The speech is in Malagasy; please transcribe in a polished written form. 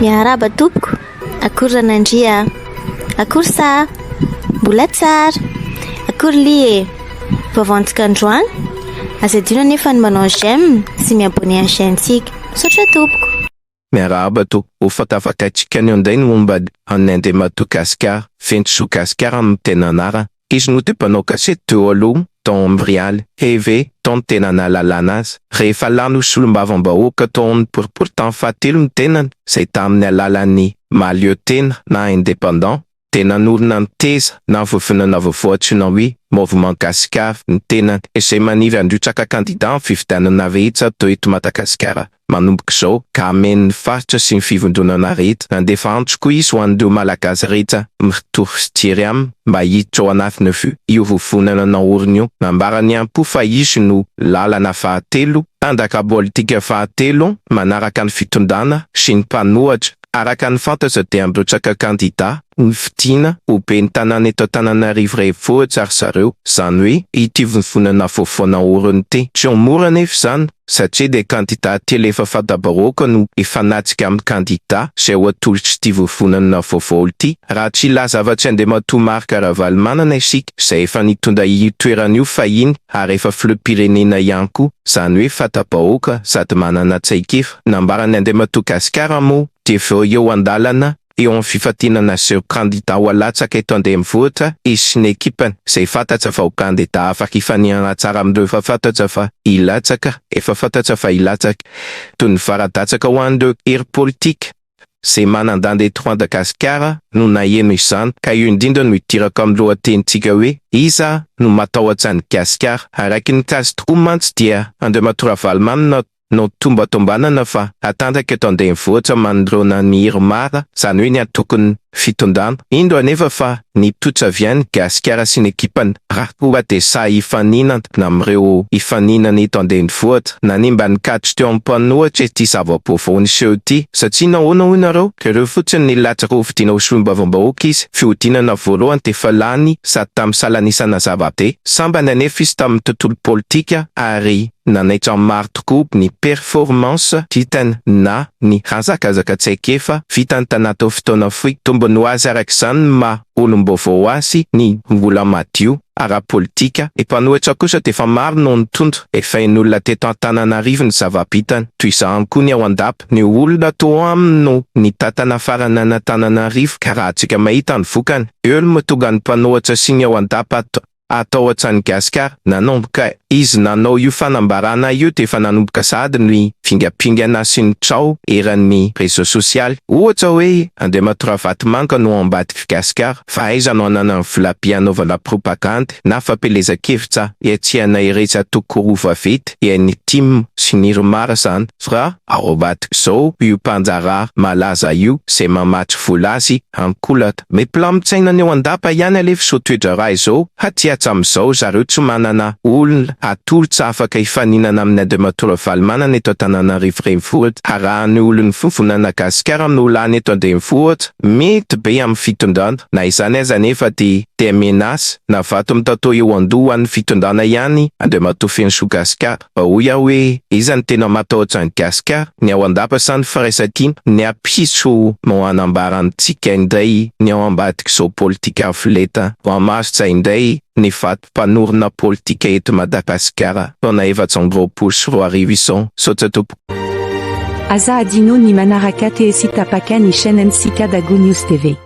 Miarahaba tompoko, akory Ranandria a! Akory sa! Mbola tsara! Akory Lia e! Vaovaontsika androany, aza adino anefa ny manao j'aime sy mi-abonner ny chaîne-tsika. Misaotra tompoko. Miarahaba tompoko, ho fatafataintsika anio indray ny momba an'i Andriamatoa Gasikara, Fenitsoa Gasikara no tena anarany. Izy no dia mpanao gazety teo aloha tao amin'ny Rialy TV tao no tena nahalalana azy. Rehefa lany ho solombavambahoaka tao amin'ny boriborintany fahatelo ny tenany, izay tamin'ny alalan'ny mahaleo tena na indépendant, dia nanorina ny Teza na vovonana vaovao antsoina hoe Mouvement Gasikara ny tenany, izay maniry handrotsaka kandida amin'ny fifidianana rehetra atao eto Madagasikara. Manomboka izao, ka hameno ny faritra sy ny fivondronana rehetra. Nandefa antso koa izy ho an'ireo Malagasy rehetra mitory sy jery aminy mba hiditra ao anatin'io io vovonana naoriny io. Nambarany ihany koa fa izy no lalana fahatelo, tandaka politika fahatelo manaraka ny fitondrana sy ny mpanohatra. Araka ny fantatra dia mirotsaka kandida ho fidiana ho ben'ny tanàna eto Antananarivo renivohitra ry zareo, izany hoe ity vovonana vaovao naoriny ity. Tsy ho mora anefa izany satria dia kandida telo efa fanta-bahoaka no hifanatrika amin'ny kandida izay ho atolotr'ity vovonana vaovao ity. Raha tsy hilaza afa-tsy Andriamatoa Marc Ravalomanana isika, izay efa nitondra io toerana io fahiny ary efa filoham-pirenena ihany koa, izany hoe fanta-bahoaka sady manana traikefa. Nambaran'i Andriamatoa Gasikara moa dia vao eo an-dalana eo amin'ny fifantinana izao kandida ho alatsaka eto an-drenivohitra izy sy ny ekipany, izay fantatra fa ho kandida afaka hifaninana tsara amin'ireo efa fantatra fa hilatsaka efa fantatra fa hilatsaka toy ny vara-datsaka ho an'ireo hery politika izay manan-danja eto Madagasikara no naheno izany ka io indrindra no idirako amin'ny lohatenintsika hoe Iza no matahotra an'i Gasikara? Araka ny kajy tokoa mantsy dia Andriamatoa Ravalomanana no tombatombanana fa hatanjaka eto an-drenivohitra manoloana ny IRMAR, izany hoe ny antokon'ny fitondrana. Indro anefa fa nitotra avy any Gasikara sy ny ekipany raha toa dia sahy hifaninana amin'ireo hifaninana eto an-drenivohitra. Nanimba ny kajy teo amin'ny mpanohitra ity zava-baovao niseho ity. Satria nahoana hoy nareo? Jereo fotsiny ny latsaka hofidiana ho solombavambahoaka izy, fihodinana voalohany dia efa lany sady tamin'ny salan'isa nazava be. Sambany anefa izy tamin'ny tontolo politika ary Nanaitra ny maro tokoa ny performance vitany na ny hazakazaka tsy haikefa vitany tanatin'ny fotoana fohy. Tombony ho azy araka izany ny maha olom-baovao azy, ny mbola madio ara-politika. Ny mpanohitra kosa dia efa maro no nitondra, efa hain'olona teto Antananarivo ny zava-bitany. Toy izany koa ny ao an-dapa, ny olona toa aminy no nitantana farany an'Antananarivo ka raha antsika mahita ny vokany, eo no mahatonga ny mpanohitra sy ny ao an-dapa atao hatrany Gasikara. Nanomboka izy nanao io fanambarana io dia efa nanomboka sahady ny fingampingana sy ny tsaho eran'ny réseau sosialy. Ohatra hoe Andriamatoa Ravatomanga no ao ambadik'i Gasikara, fa aiza no ananany volabe hanaovana propagandy na fampielezan-kevitra hiatrehana iretsy antoko roa vaventy dia ny tim sy ny irmar izany. Fa ao ambadik'izao io mpandraharaha malaza io izay mamatsy vola azy ankolaka. Mipilamin-tsaina ny ao an-dapa ihany alefa izao toe-draharaha izao satria hatramin'izao zareo tsy manana olona atolotra afaka hifaninana amin'i Andriamatoa Ravalomanana eto Antananarivo renivohitra. Raha ny olon'ny Fivonana Gasikara no lany eto an-drenivohitra, mety be amin'ny fitondrana. Na izany aza anefa dia dia menace na vato mitatao eo an-doha ho an'ny fitondrana ihany Andriamatoa Fenosoa Gasikara. Fa hoy aho hoe, iza no tena matahotra an'i Gasikara? Ny ao an-dapa sa ny firaisankina? Ny ampitso no hanambara amintsika indray ny ao ambadik'izao politika avo lenta voamaritra indray ny vato mpanorina politika eto Madagasikara taona 2024 izao. Misaotra tompoko. Aza adino ny manaraka TSy tapaka ny chaîne-ntsika Dago News TV.